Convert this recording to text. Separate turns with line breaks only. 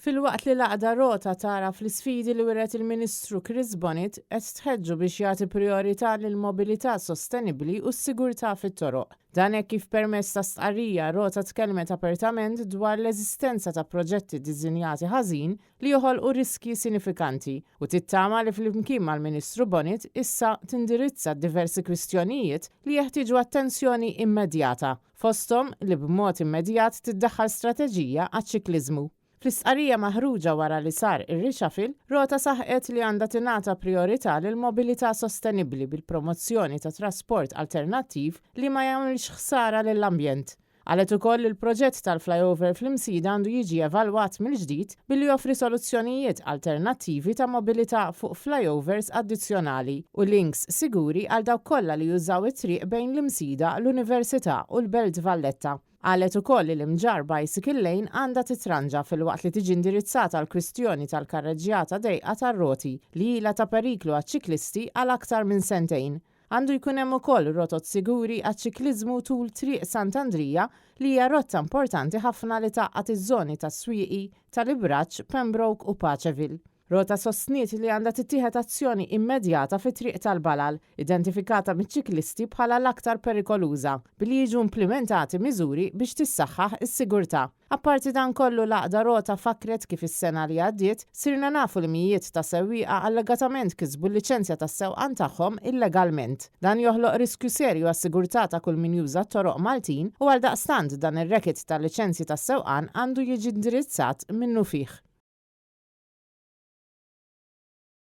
Filwaqt li l-għaqda Rota tagħraf l-isfidi li wiret il-Ministru Chris Bonett qed tħeġġu biex jagħti prijorità lill-mobilità sostenibbli u s-sigurtà fit-toroq. Dan hekk kif permezz ta' stqarrija Rota tkellmet apertament dwar l-eżistenza ta' proġetti ddisinjati ħażin li joħolqu riskji sinifikanti u tittama li flimkien mal-Ministru Bonett issa tindirizza d-diversi kwistjonijiet li jeħtieġu attenzjoni immedjata, fosthom li b'mod immedjat tiddaħħal strateġija għaċ-ċikliżmu. Fl-istqarrija maħruġa wara li sar ir-reshuffle, Rota saħqet li għandha tingħata prijorità lill-mobilità sostenibbli bil-promozzjoni ta' trasport alternattiv li ma jagħmilx ħsara lill-ambjent. Qalet ukoll li l-proġett tal-flyover fl-Imsida għandu jiġi evalwat mill-ġdid billi joffri soluzzjonijiet alternattivi ta' mobilità fuq flyovers addizzjonali u links siguri għal dawk kollha li jużaw it-triq bejn l-Imsida, l-Università u l-Belt Valletta. Qalet ukoll li l-Imġarr Bicycle Lane għandha titranġa filwaqt li tiġi indirizzata l-kwistjoni tal-karreġġjata dejqa tar-roti li ilha ta' periklu għaċ-ċiklisti għal aktar minn sentejn. Għandu jkun hemm ukoll rotot siguri għaċ-ċikliżmu tul Triq Sant'Andrija li hija rotta importanti ħafna li tgħaqqad iż-żoni tas-Swieqi, tal-Ibraġġ, Pembroke u Paceville. Rota sostniet li għandha tittieħed azzjoni immedjata fit-Triq tal-Balal, identifikata miċ-ċiklisti bħala l-aktar perikoluża, billi jiġu implimentati miżuri biex tissaħħaħ is-sigurtà. Apparti dan kollu l-għaqda Rota fakkret kif is-sena li għaddiet sirna nafu li mijiet ta' sewwieqa allegatament kisbu l-liċenzja tas-sewqan tagħhom illegalment. Dan joħloq riskju serju għas-sigurtà ta' kull min juża t-toroq Maltin u għaldaqstant dan ir-racket tal-liċenzji tas-sewqan għandu jiġi indirizzat minnufih.